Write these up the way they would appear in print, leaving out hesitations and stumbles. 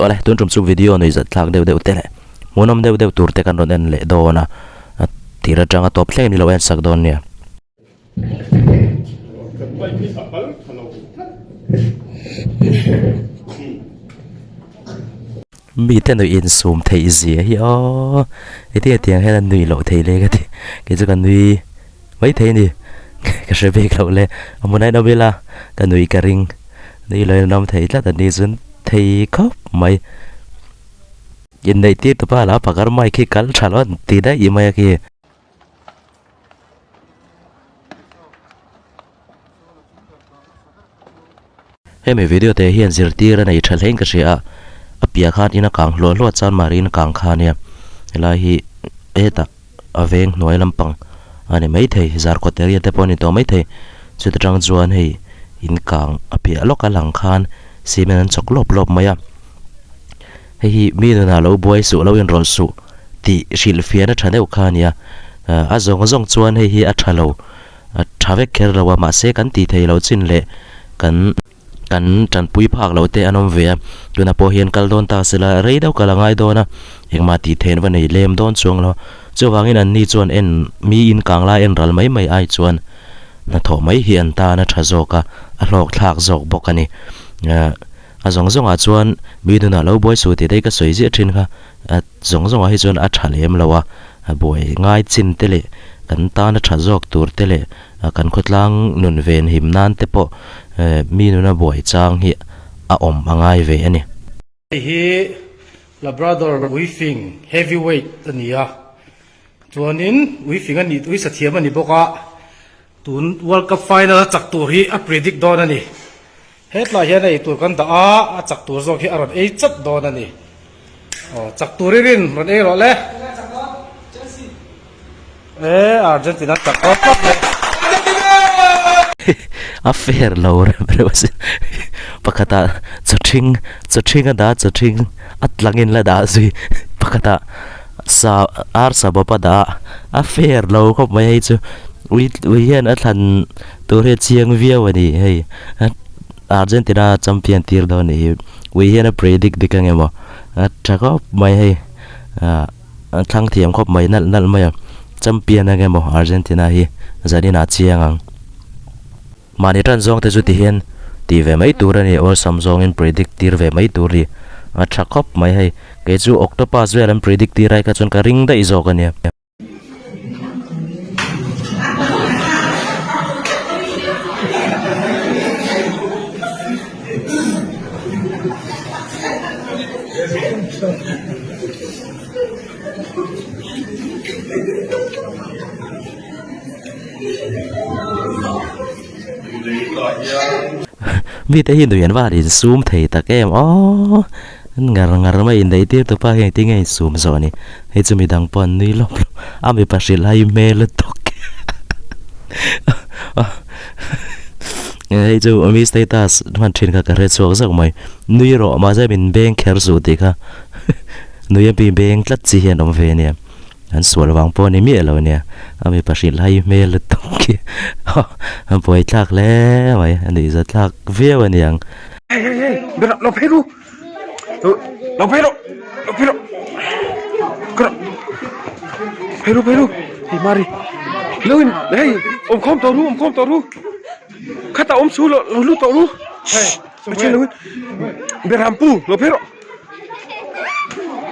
Awle, tun tum chu video nuih zat thlak deuh deuh te leh hmuhnawm deuh deuh tur te kan rawn en leh dawn a, tir atanga tawp thleng ni lo en sak dawn nia. Mite nuih insum theih zia hi aw hetiang tiang hian an nuih loh theih le ka ti kei chu ka nui mai thei a ni ka hre bik loh le a hmun ain awm ila ka nui ka ring nui lo in an awm thei tlat a ni chuan thei khawp mai inneih tir tupa la pakar mai khi kal tha lo an ti daih mai a khi. Hemi video te hian zirtir a nei tha hlein ka hria a, a piah khan in a kang hluah hluah chuan mahni in a kang kha ania helai hi hetah a veng hnuai lampang a ni maithei zarkawt area te pawh a ni tawh maithei chuta tang chuan hei in kang a piah lawk a lang khan cement an chawk lawp lawp mai a hei hi mi nunah lo buai suh lo inrawlh suh tih hrilhfiahna tha deuh kha a nia a zawng zawng chuan hei hi a tha lo. A tha vek kher lo a, mahse kan tih theih loh chin leh kan kan tanpui phak loh te an awm ve a, tunah pawh hian kal dawn ta sela rei deuh kal a ngai dawn a, engmah tih theih va nei lem dawn chuang lo. Chuvangin an ni chuan en mi in kang lai en ral mai mai ai chuan hnathawh mai hi an tan a tha zawk a, a hlawk thlak zawk bawk a ni. A zawng zawngah chuan mi nunah lo buai suh tih te hi ka sawi ziah thin kha, a zawng zawngah hi chuan a tha lem lo a. A buai ngai chin te leh kan tana tha zawk tur te leh kan khawtlang nun ven him nan te pawh mi nuna buai chang hi a awm a ngai ve a ni. Hei hi Labrador uifing heavyweight a ni a, chuanin uifing a nih uisa thiam a ni bawk a, tun World Cup final a chak tur hi a predict dawn a ni. Hetlai hian a eitur kan dah a, a chak tur zawk hi a rawn ei chat dawn a ni. Aw, chak tur i rin rawn ei rawh le. E, Argentina chak dawn tlat le. A fair lo rem reuh asin. Pakhatah chaw ṭhing, chaw ṭhing a dah a, chaw ṭhing a tlangin la dah zui. Pakhatah sa ar sa bawp a dah a, a fair lo khawp mai hei chu. Ui ui hian a thlan Tur hi a chiang viau a ni hei Argentina champion tir dawn nih hi ui hian a predict dik ang emaw a tha khawp mai hei ah a thlang thiam khawp mai nalh nalh mai a champion ang emaw Argentina hi zanin ah chiang ang mahni tan zawng te chu ti hian tih ve mai tur a ni awlsam zawngin predict tir ve mai tur a ni a tha khawp mai hei kei chu octopus vel an predict tir ai kha chuan ka ring daih zawk a nia. Mite hi nuih an va han insum thei tak em aww. Ngar ngar mai indaih tir tu pa hian engtin nge insum zawh ni. Hei chu midang pawh an nui lawp lawp a mipa hrilh hai hmel lutuk hei chu mi status hman thin kha ka hre chhuak zauh mai nui rawh mahse min beng kher suh tih kha nui a mi beng tlat chi hian awm ve ania an sual vang pawh a ni miah lo ania a mipa hrilh hai hmel lutuk khi a buaithlak hle mai a nuihzathlak viau aniang. Hei hei hei ber lo phei ru. Lo phei rawh lo phei rawh ka rawh phei ru phei ru hei mari lo in hei awm khawm tawh ru awm khawm tawh ru khatah awm su lo lo lut tawh ru hei a then lo in berampu lo phei rawh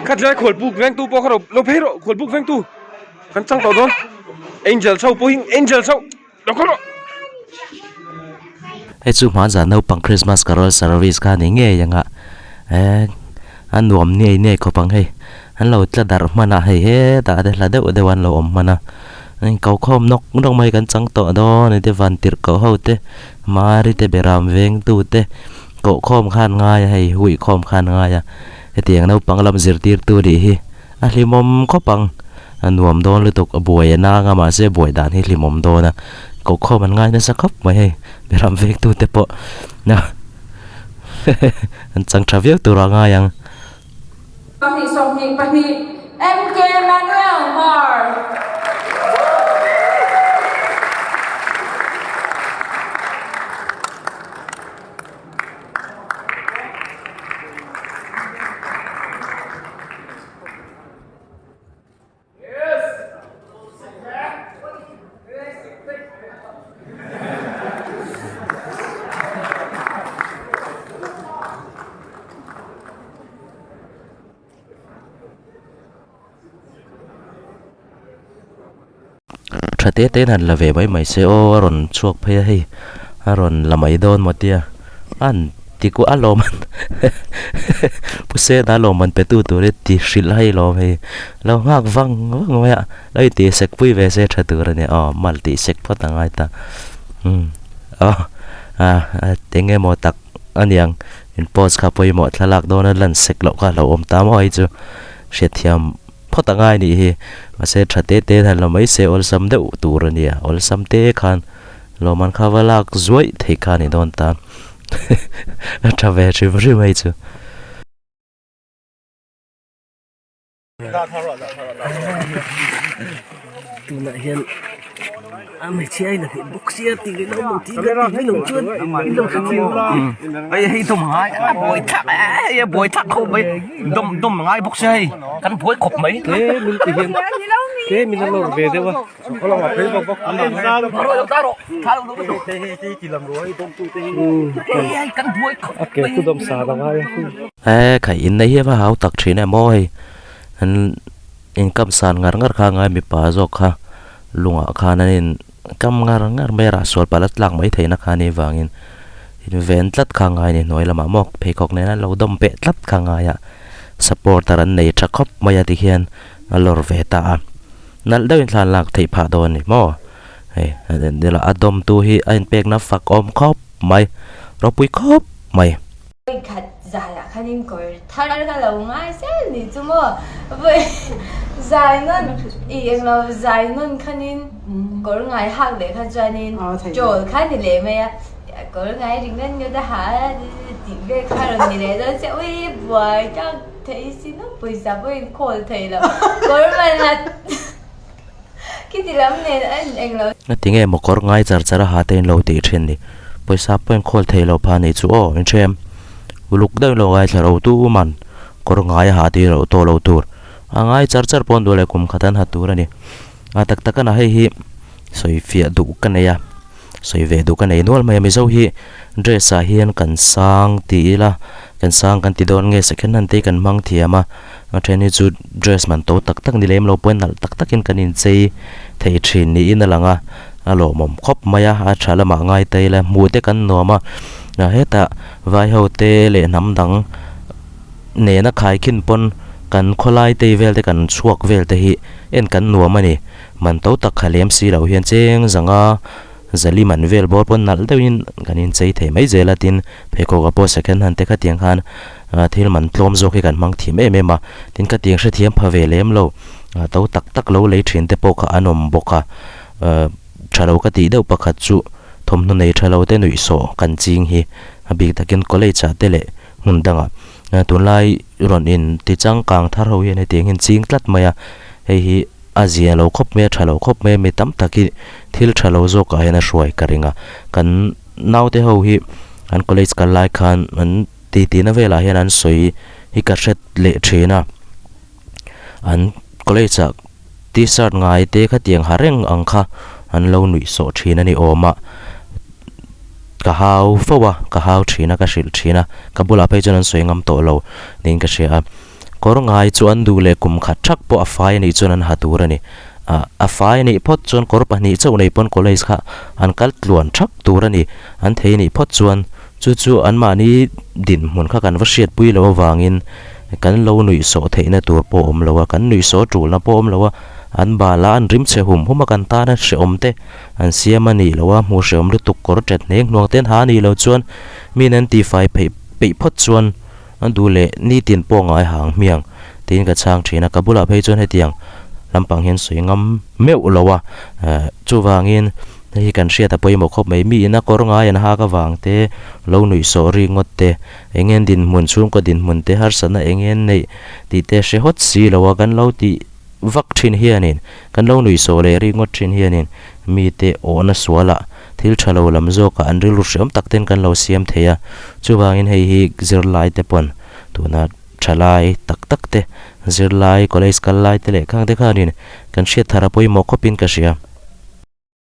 khat lai khual buk vengtu pawh kha lo phei rawh khual buk vengtu kan chang tawh dawn angel chho pawhin angel chho. Hei chu hmanzah naupang Christmas carol service kha ni ngei ang a eh a nuam ngei ngei khawp ang hei an lo tla darh hman a hei hetah te hla deuh deuh an lo awm hman a ko khawm nawk nawk mai kan chang tawh dawn a ni te van tirh koh ho te mari te beram veng tu te koh khawm khan ngai a hei huih khawm khan ngai a hetiang naupang lam zirtirtu nih hi a hlimawm khawp ang. A nuam dawn lutuk, a buai a nang a mahse buai dan hi hlimawm dawn a, kohkhawm an ngai nasa khawp mai hei, ram vengtu te pawh an chang tha viau tur a ngai ang. Pahnih 22 MK Manuel Mar. Tha te te in han la ve mai mai se aw a rawn chhuak phei a hei a rawn la mai dawn maw tia an ti kuah a lawm an pu sena lawm an pe tu tur hi ti hrilh a hei lawm hei lo nghak vang vang mai a lo in tih sek pui ve se tha tur a nia aw mal tih sek phawt a ngai ta umm aw a eng emaw tak a niang in post kha pawimawh thlalak dawn a lan sek loh kha a hlauhawm ta maw hei chu hriatthiam. Phawt a ngai nih hi. Mahse tha te te han la mai se awlsam deuh tur a nia. Awlsam te khan lawmman kha va lak zuaih theih kha a ni dawn ta. A tha ve hrim hrim hei chu. Tunah hian a hmeichhia in a hneh bawk sia tih leh naupang tih vel tih mai loh chuan in lo hrethiam hei hei dawm ngai a buai thlak e a buai thlak khawp mai dawm dawm ngai bawk sia hei kan buai khawp mai tlem in ti hian tlem in a lawr ve deuh a a ke chu dawm sa la ngai a he khai in nei hi a va hau tak thin em aw hei an Inkam san ngar ngar kha ngai mipa zawk kha lungah khan an in kam ngar ngar mai a rah sual palh a tlak mai theihna kha a nih vangin in ven tlat kha ngai a ni hnuai lamah maw pheikhawk nena lo dawm peh tlat kha ngai a supporter an nei tha khawp mai a tikhian a lawr ve ta a nalh deuhin thla an lak theih phah dawn a ni maw hei a dawmtu hi a inpekna fak awm khawp mai ropui khawp mai. Vawikhat zaiah khanin kawr thar ka lo ngai zel ni chu maw vawi zai nawn i englo zai nawn khanin kawr ngai hak leh kha chuanin chawl kha ni leh mai a kawr ngai ringawt ngawt a ha tih vel kha rawn ni leh dawn sia ui buai tak thei si no pawisa pawhin khawl thei lo kawr man hat khiti lam nen a in englo. Tinge maw kawr ngai char char a ha te in lo tih thin ni? Pawisa pawh in khawl thei lo pha ni chu aw in hrem. Uluk deuh in lo ngaithla ro tu man kawr ngai a ha tih loh tawh lo tur. A ngai char char pawh an duh leh kum khat an ha tur a ni. A tak tak a na hei hi sawi fiah duh ka nei a, sawi ve duh ka nei nual mai a. Mizo hi dress ah hian kan sang ti ila, kan sang kan ti dawn nge second hand te hi kan hmang thiam a, a then hi chu dress man to tak tak ni lem lo pawhin nalh tak takin kan inchei thei thin niin a lang a. A lawmawm khawp mai a, a tha lamah ngai ta ila hmuh te kan nuam a, hetah vai ho te leh hnam dang nena khaikhin pawn kan khawlai tei vel te kan chhuak vel te hi en kan nuam a ni. Man to tak kha lem si lo hian cheng zanga zali man vel bawr pawn nalh deuhin kan inchei thei mai zel a, tin pheikhawk ah pawh second hand te khatiang khan thil man tlawm zawk hi kan hmang thiam em em a, tin khatiang hrethiam pha ve lem lo to tak tak lo lei thin te pawh kha an awm bawk a. Tha lo ka tih deuh pakhat chu thawmhnaw nei tha lo te nuih sawh kan ching hi a bik takin college ah te leh hmun dangah tunlai rawn in ti changkang thar ho hian hetiang hian ching tlat mai a, hei hi a zia lo khawp mai a tha lo khawp mai a mi tam tak hi thil tha lo zawkah hian a hruai ka ring a, kan naute ho hi an college kal lai khan an titi na velah hian an sawi hi ka hre leh thin a, an college ah. T-shirt ngai te khatiang ha reng ang kha an lo nuih sawh thin a ni awm a, ka hau fo a, ka hau thin a, ka hrilh thin a, ka bulah phei chuan an sawi ngam tawh lo niin ka hria a. Kawr ngai chu an duh leh kum khat thak pawh a fai a nih chuan an ha tur a ni. Ah a fai a nih phawt chuan kawr pahnih chauh nei pawn college kha an kal tluan thak tur a ni. An thei a nih phawt chuan chu chu anmahni dinhmun kha kan va hriatpui loh avangin Kan lo nuih sawh theihna tur pawh awm lo a, kan nuih sawh tulna pawh awm lo a, an bal a, an rim chhe hum hum a, kan tana hrehawm te an siam a nih loh a, hmuh hrehawm lutuk kawr ṭet hneng hnuang te an ha a nih loh chuan min an tifai pheih peih phawt chuan an duh leh nitin pawh ngai hang hmiang tiin ka chhang ṭhin a, ka bulah phei chuan hetiang lampang hian sawi ngam meuh lo a, chuvangin hei hi kan hriat a pawimawh khawp mai, mi ina kawr ngai an hak avang te lo nuih sawh rik ngawt te. Eng nge dinhmun, chhungkaw dinhmun te harsatna eng nge neih tih te hre hawt si lo a, kan lo tih vak thin hianin, kan lo nuih sawh leh rik ngawt thin hianin mite awhna sualah thil tha lo lam zawkah an rilru hreawm tak ten kan lo siam thei a. Chuvangin hei hi zirlai te pawn tuna thalai tak tak te, zirlai, college kal lai te leh khang te khanin kan hriat thar a pawimawh khawpin ka hria.